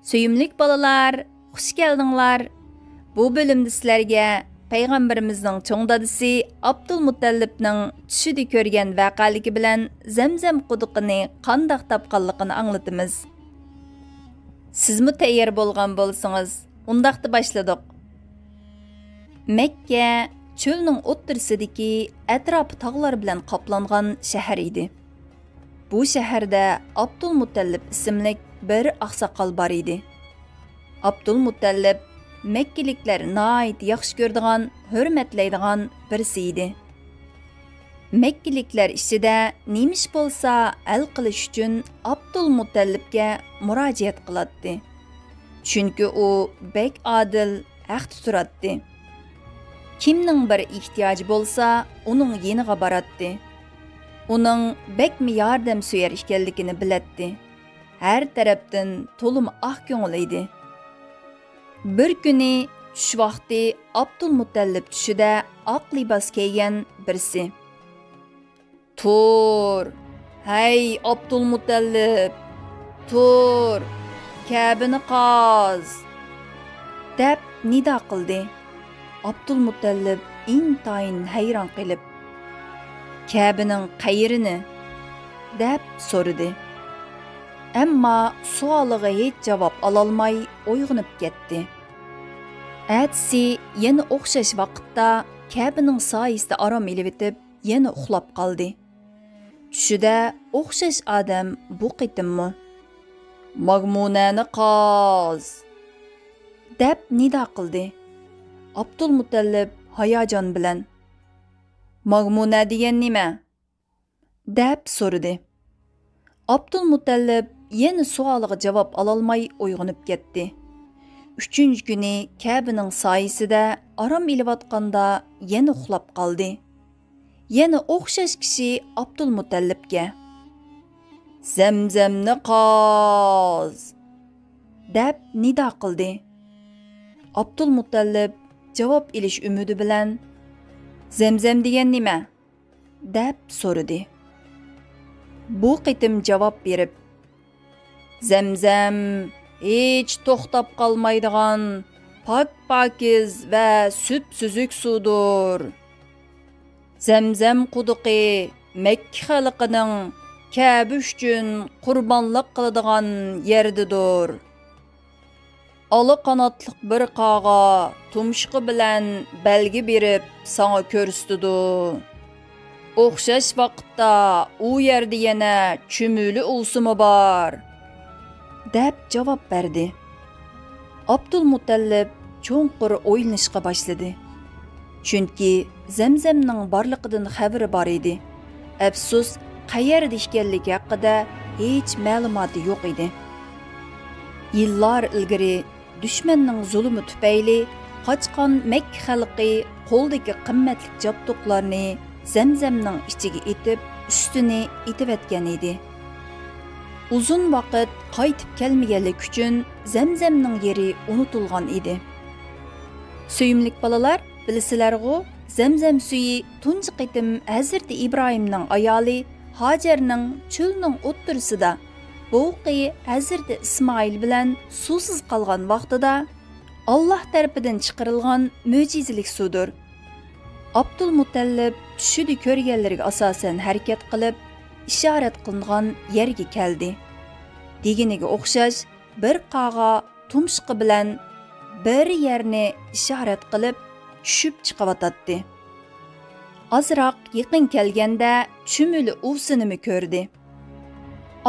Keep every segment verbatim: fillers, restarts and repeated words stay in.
سۆيۈملۈك بالىلار، خۇش كەلدىڭلار! بۇ بۆلۈمدە سىلەرگە پەيغەمبىرىمىزنىڭ چوڭ دادىسى ئابدۇلمۇتەللىپنىڭ چۈشىدە كۆرگەن ۋەقەلىكى بىلەن زەمزەم قۇدۇقىنى قانداق تاپقانلىقىنى ئاڭلىتىمىز. سىزمۇ تەييار بولغان بولسىڭىز، ئۇنداقتا باشلىدۇق. مەككە چۆلنىڭ ئوتتۇرىسىدىكى، ئەتراپى تاغلار بىلەن قاپلانغان شەھەر ئىدى. بۇ شەھەردە ئابدۇلمۇتەللىپ ئىسىملىك بىر ئاقساقال بار ئىدى. ئابدۇلمۇتەللىپ مەككىلىكلەر ناھايىتى ياخشى كۆرىدىغان، ھۆرمەتلەيدىغان بىرسى ئىدى. مەككىلىكلەر ئىچىدە نېمە ئىش بولسا ھەل قىلىش ئۈچۈن ئابدۇلمۇتەللىپكە مۇراجىئەت قىلاتتى. چۈنكى ئۇ بەك ئادىل، ھەقتە تۇراتتى. كىمنىڭ بىر ئېھتىياجى بولسا، ئۇنىڭ يېنىغا باراتتى. ئۇنىڭ بەكمۇ ياردەمسۆيەر ئىكەنلىكىنى بىلەتتى. ھەر تەرەپتىن تولىمۇ ئاق كۆڭۈل ئىدى. بىر كۈنى چۈش ۋاقتى ئابدۇلمۇتەللىپ چۈشىدە ئاق لىباس كىيگەن بىرسى: «تۇر، ھەي ئابدۇلمۇتەللىپ، تۇر، كەبىنى قاز!» دەپ نىدا قىلدى. ئابدۇلمۇتەللىپ ئىنتايىن ھەيران قېلىپ: «كەبىنىڭ قەيىرىنى؟» دەپ سورىدى. ئەمما سوئالىغا ھېچ جاۋاب ئالالماي ئويغىنىپ كەتتى. ئەتىسى يەنە ئوخشاش ۋاقىتتا كەبىنىڭ سايىسىدە ئارام ئېلىۋېتىپ، يەنە ئۇخلاپ قالدى. چۈشىدە ئوخشاش ئادەم بۇ قېتىممۇ: «ماگمۇنەنى قاز!» دەپ نىدا قىلدى. ئابدۇلمۇتەللىپ ھاياجان بىلەن: «ماگمۇنە دېگەن نېمە؟» دەپ سورىدى. ئابدۇلمۇتەللىپ يەنە سوئالىغا جاۋاب ئالالماي ئويغىنىپ كەتتى. ئۈچىنچى كۈنى كەبىنىڭ سايىسىدە ئارام ئېلىۋاتقاندا يەنە ئۇخلاپ قالدى. يەنە ئوخشاش كىشى ئابدۇلمۇتەللىپكە: «زەمزەمنى قاز!» دەپ نىدا قىلدى. ئابدۇلمۇتەللىپ جاۋاب ئېلىش ئۈمىدى بىلەن: «زەمزەم دېگەن نېمە؟» دەپ سورىدى. بۇ قېتىم جاۋاب بېرىپ: «زەمزەم ھېچ توختاپ قالمايدىغان پاك-پاكىز ۋە سۈپسۈزۈك سۇدۇر. زەمزەم قۇدۇقى مەككە خەلقىنىڭ كەبە ئۈچۈن قۇربانلىق قىلىدىغان يېرىدىدۇر. ئالا قاناتلىق بىر قاغا تۇمشۇقى بىلەن بەلگە بېرىپ ساڭا كۆرسىتىدۇ. ئوخشاش ۋاقىتتا ئۇ يەردە يەنە چۈمۈلە ئۇۋىسىمۇ بار» دەپ جاۋاب بەردى. ئابدۇلمۇتەللىپ چوڭقۇر ئويلىنىشقا باشلىدى. چۈنكى زەمزەمنىڭ بارلىقىدىن خەۋىرى بار ئىدى. ئەپسۇس، قەيەردە ئىكەنلىكى ھەققىدە ھېچ مەلۇماتى يوق ئىدى. يىللار ئىلگىرى دۈشمەننىڭ زۇلۇمى تۈپەيلى قاچقان مەككە خەلقى قولدىكى قىممەتلىك جابدۇقلارنى زەمزەمنىڭ ئىچىگە ئېتىپ، ئۈستىنى ئېتىۋەتكەن ئىدى. ئۇزۇن ۋاقىت قايتىپ كەلمىگەنلىكى ئۈچۈن زەمزەمنىڭ يېرى ئۇنتۇلغان ئىدى. سۆيۈملۈك بالىلار، بىلىسىلەرغۇ، زەمزەم سۈيى تۇنجى قېتىم ھەزرىتى ئىبراھىمنىڭ ئايالى ھاجەرنىڭ چۆلنىڭ ئوتتۇرىسىدا بوۋىقى ھەزرىتى ئىسمائىل بىلەن سۇسىز قالغان ۋاقتىدا ئاللاھ تەرىپىدىن چىقىرىلغان مۆجىزىلىك سۇدۇر. ئابدۇلمۇتەللىپ چۈشىدە كۆرگەنلىرىگە ئاساسەن ھەرىكەت قىلىپ، ئىشارەت قىلىنغان يەرگە كەلدى. دېگىنىگە ئوخشاش، بىر قاغا تۇمشۇقى بىلەن بىر يەرنى ئىشارەت قىلىپ چۈشۈپ چىقىۋاتاتتى. ئازراق يېقىن كەلگەندە چۈمۈلە ئۇۋىسىنىمۇ كۆردى.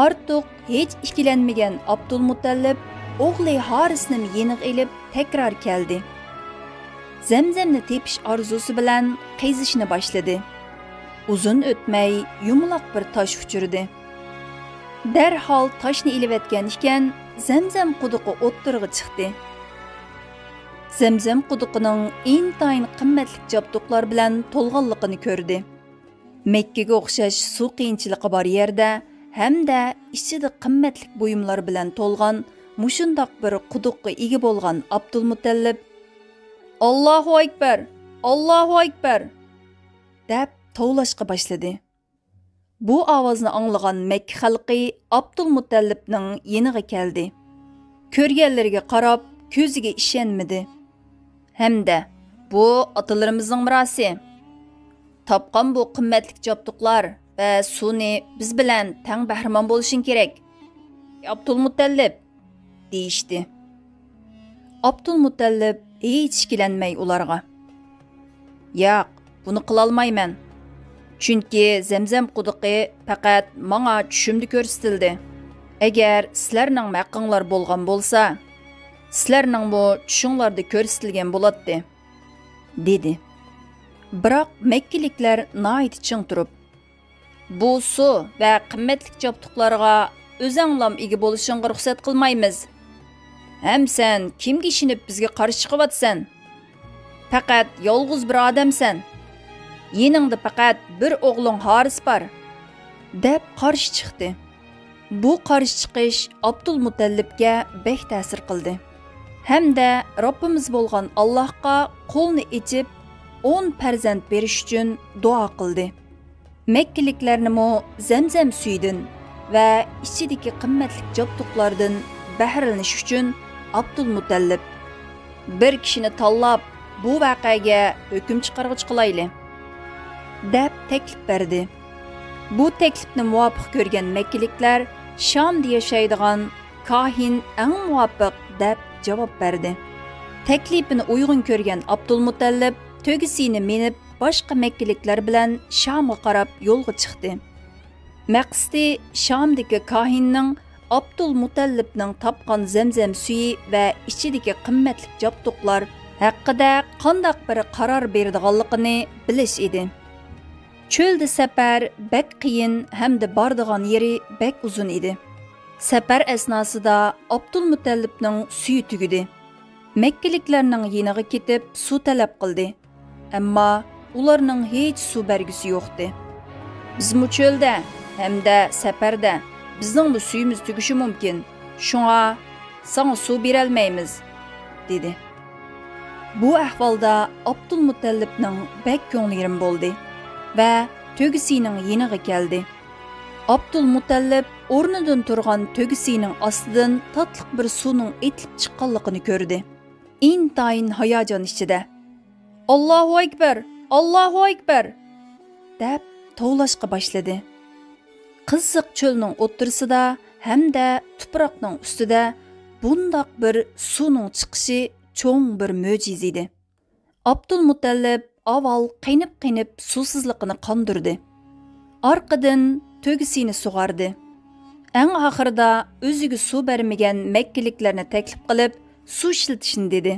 ئارتۇق ھېچ ئىككىلەنمىگەن ئابدۇلمۇتەللىپ ئوغلى ھارىسنىمۇ يېنىغا ئېلىپ تەكرار كەلدى. زەمزەمنى تېپىش ئارزۇسى بىلەن قېزىشنى باشلىدى. ئۇزۇن ئۆتمەي يۇمىلاق بىر تاش ئۇچرىدى. دەرھال تاشنى ئېلىۋەتكەن ئىكەن، زەمزەم قۇدۇقى ئوتتۇرىغا چىقتى. زەمزەم قۇدۇقىنىڭ ئىنتايىن قىممەتلىك جابدۇقلار بىلەن تولغانلىقىنى كۆردى. مەككىگە ئوخشاش سۇ قىيىنچىلىقى بار يەردە ھەمدە ئىچىدە قىممەتلىك بۇيۇملار بىلەن تولغان مۇشۇنداق بىر قۇدۇققا ئىگە بولغان ئابدۇلمۇتەللىپ: «ئاللاھۇ ئەكبەر! ئاللاھۇ ئەكبەر!» دەپ توۋلاشقا باشلىدى. بۇ ئاۋازنى ئاڭلىغان مەككە خەلقى ئابدۇلمۇتەللىپنىڭ يېنىغا كەلدى. كۆرگەنلىرىگە قاراپ، كۆزىگە ئىشەنمىدى. ھەمدە، «بۇ ئاتىلىرىمىزنىڭ مىراسى. تاپقان بۇ قىممەتلىك جابدۇقلار ۋە سۇنى بىز بىلەن تەڭ بەھرىمەن بولۇشۇڭ كېرەك، ئابدۇلمۇتەللىپ!» دېيىشتى. ئابدۇلمۇتەللىپ ھېچ ئىككىلەنمەي ئۇلارغا، «ياق، بۇنى قىلالمايمەن. چۈنكى زەمزەم قۇدۇقى پەقەت ماڭا چۈشۈمدە كۆرسىتىلدى. ئەگەر سىلەرنىڭ ھەققىڭلار بولغان بولسا، سىلەرنىڭمۇ چۈشۈڭلاردا كۆرسىتىلگەن بولاتتى»، دېدى. بىراق مەككىلىكلەر ناھايىتى چىڭ تۇرۇپ، «بۇ سۇ ۋە قىممەتلىك جابدۇقلارغا ئۆزەڭلام ئىگە بولۇشۇڭغا رۇخسەت قىلمايمىز. ھەم سەن كىمگە ئىشىنىپ بىزگە قارشى چىقىۋاتىسەن؟ پەقەت يالغۇز بىر ئادەمسەن. يېنىڭدا پەقەت بىر ئوغلۇڭ ھارىس بار»، دەپ قارشى چىقتى. بۇ قارشى چىقىش ئابدۇلمۇتەللىپكە بەك تەسىر قىلدى ھەمدە رەببىمىز بولغان ئاللاھقا قولىنى ئېچىپ، ئون پەرزەنت بېرىش ئۈچۈن دۇئا قىلدى. مەككىلىكلەرنىمۇ زەمزەم سۈيىدىن ۋە ئىچىدىكى قىممەتلىك جابدۇقلاردىن بەھرىلىنىش ئۈچۈن ئابدۇلمۇتەللىپ، «بىر كىشىنى تاللاپ، بۇ ۋەقەگە ھۆكۈم چىقارغۇچى قىلايلى»، دەپ تەكلىپ بەردى. بۇ تەكلىپنى مۇۋاپىق كۆرگەن مەككىلىكلەر شامدا ياشايدىغان كاھىن ئەڭ مۇۋاپىق، دەپ جاۋاب بەردى. تەكلىپىنى ئۇيغۇن كۆرگەن ئابدۇلمۇتەللىپ تۆگىسىنى مىنىپ، باشقا مەككىلىكلەر بىلەن شامغا قاراپ يولغا چىقتى. مەقسىتى شامدىكى كاھىننىڭ ئابدۇلمۇتەللىپنىڭ تاپقان زەمزەم سۈيى ۋە ئىچىدىكى قىممەتلىك جابدۇقلار ھەققىدە قانداق بىر قارار بېرىدىغانلىقىنى بىلىش ئىدى. چۆلدە سەپەر بەك قىيىن ھەمدە بارىدىغان يېرى بەك ئۇزۇن ئىدى. سەپەر ئەسناسىدا ئابدۇلمۇتەللىپنىڭ سۈيى تۈگىدى. مەككىلىكلەرنىڭ يېنىغا كېتىپ سۇ تەلەپ قىلدى. ئەمما ئۇلارنىڭ ھېچ سۇ بەرگۈسى يوقتى. «بىزمۇ چۆلدە ھەمدە سەپەردە، بىزنىڭمۇ سۈيىمىز تۈگىشى مۇمكىن، شۇڭا ساڭا سۇ بېرەلمەيمىز»، دېدى. بۇ ئەھۋالدا ئابدۇلمۇتەللىپنىڭ بەك كۆڭلى يېرىم بولدى ۋە تۆگىسىنىڭ يېنىغا كەلدى. ئابدۇلمۇتەللىپ ئورنىدىن تۇرغان تۆگىسىنىڭ ئاستىدىن تاتلىق بىر سۇنىڭ ئېتىلىپ چىققانلىقىنى كۆردى. ئىنتايىن ھاياجان ئىچىدە، «ئاللاھۇ ئەكبەر! ئاللاھۇ ئەكبەر!» دەپ توۋلاشقا باشلىدى. قىزىق چۆلنىڭ ئوتتۇرىسىدا ھەمدە تۇپراقنىڭ ئۈستىدە بۇنداق بىر سۇنىڭ چىقىشى چوڭ بىر مۆجىزە ئىدى. ئابدۇلمۇتەللىپ ئاۋۋال قېنىپ-قېنىپ سۇسىزلىقىنى قاندۇردى. ئارقىدىن تۆگىسىنى سۇغاردى. ئەڭ ئاخىرىدا ئۆزىگە سۇ بەرمىگەن مەككىلىكلەرنى تەكلىپ قىلىپ، سۇ ئىشلىتىشنى دېدى.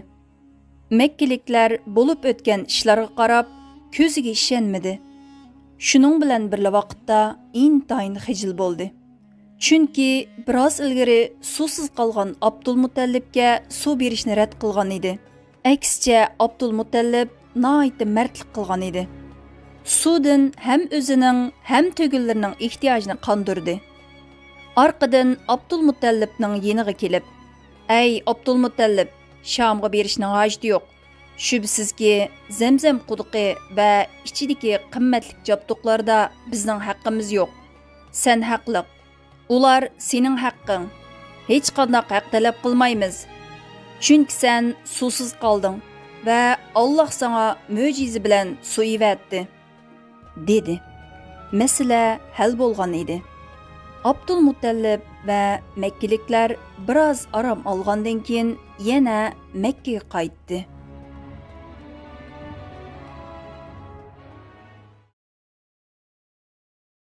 مەككىلىكلەر بولۇپ ئۆتكەن ئىشلارغا قاراپ، كۆزىگە ئىشەنمىدى. شۇنىڭ بىلەن بىرلا ۋاقىتتا ئىنتايىن خىجىل بولدى. چۈنكى بىراز ئىلگىرى سۇسىز قالغان ئابدۇلمۇتەللىپكە سۇ بېرىشنى رەت قىلغان ئىدى. ئەكسىچە، ئابدۇلمۇتەللىپ ناھايىتى مەردلىك قىلغان ئىدى. سۇدىن ھەم ئۆزىنىڭ، ھەم تۆگىلىرىنىڭ ئېھتىياجىنى قاندۇردى. ئارقىدىن ئابدۇلمۇتەللىپنىڭ يېنىغا كېلىپ، «ئەي ئابدۇلمۇتەللىپ، شامغا بېرىشنىڭ ھاجىتى يوق. شۈبھىسىزكى، زەمزەم قۇدۇقى ۋە ئىچىدىكى قىممەتلىك جابدۇقلاردا بىزنىڭ ھەققىمىز يوق. سەن ھەقلىق. ئۇلار سېنىڭ ھەققىڭ. ھېچقانداق ھەق تەلەپ قىلمايمىز. چۈنكى سەن سۇسىز قالدىڭ ۋە ئاللاھ ساڭا مۆجىزە بىلەن سۇ ئېۋەتتى»، دېدى. مەسىلە ھەل بولغان ئىدى. ئابدۇلمۇتەللىپ ۋە مەككىلىكلەر بىراز ئارام ئالغاندىن كېيىن يەنە مەككىگە قايتتى.